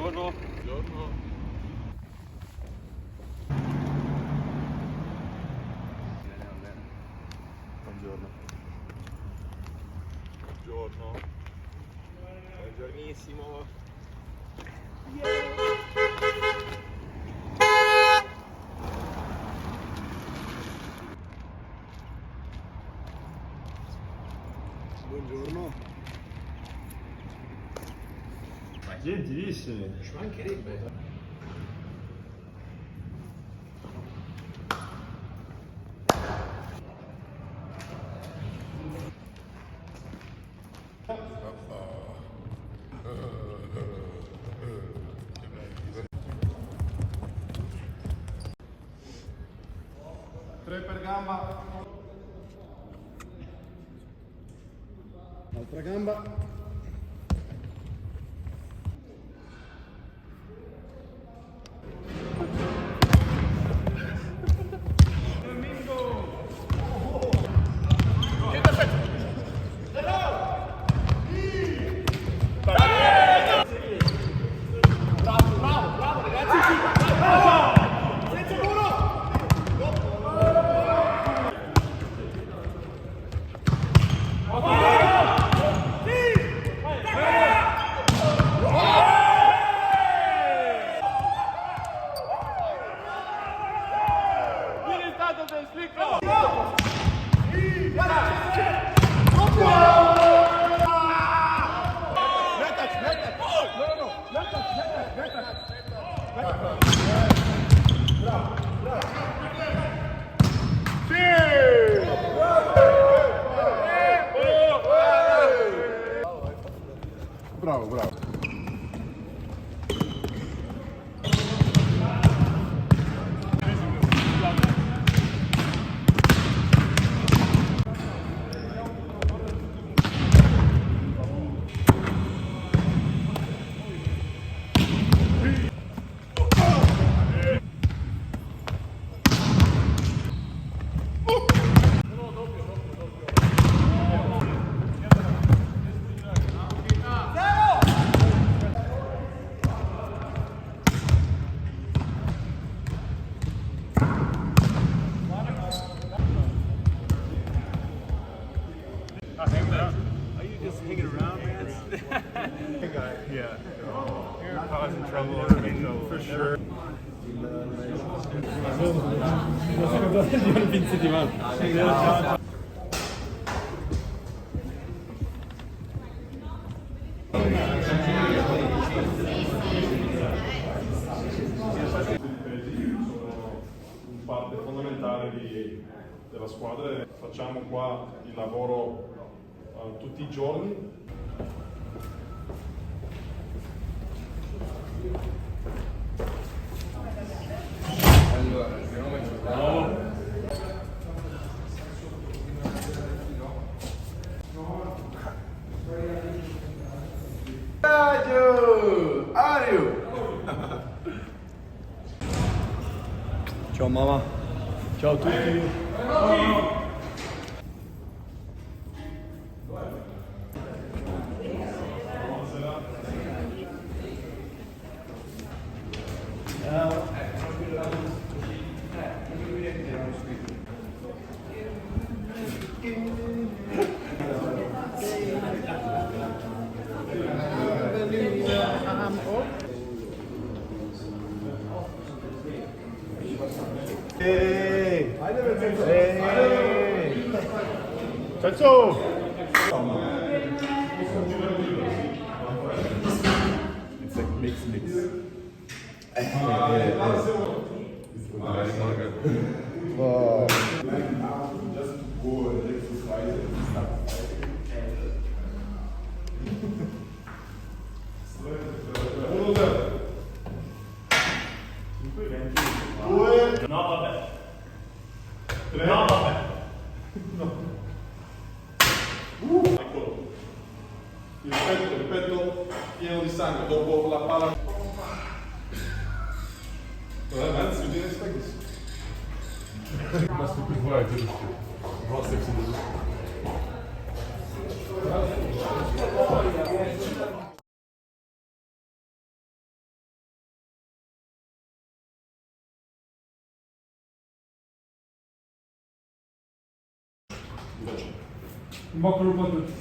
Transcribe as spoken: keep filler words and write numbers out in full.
Buongiorno. Buongiorno. Buongiorno. Buongiorno. Buongiornissimo. Buongiorno. Ma gentilissimi. Ci mancherebbe. Tre per gamba. Altra gamba. Bravo, bravo. Are you just hanging around, man? Yeah. You're causing trouble, for sure. Sono parte fondamentale di, della squadra. Facciamo qua il lavoro, eh, tutti i giorni. Allora, che nome ci vuole? Sergio, Ario! Ciao mamma. Ciao a tutti. Ehi! Ehi! Ciao, ciao! It's like mix, mix. Eh, eh, eh. Wow. Due. No, vabbè. Tre. No, vabbè. No. Uh, eccolo. Il petto, il petto pieno di sangue dopo la palla. Guarda, anzi, bisogna stare così. Basta più forte, giusto? Basta più. In bocca al lupo a tuti.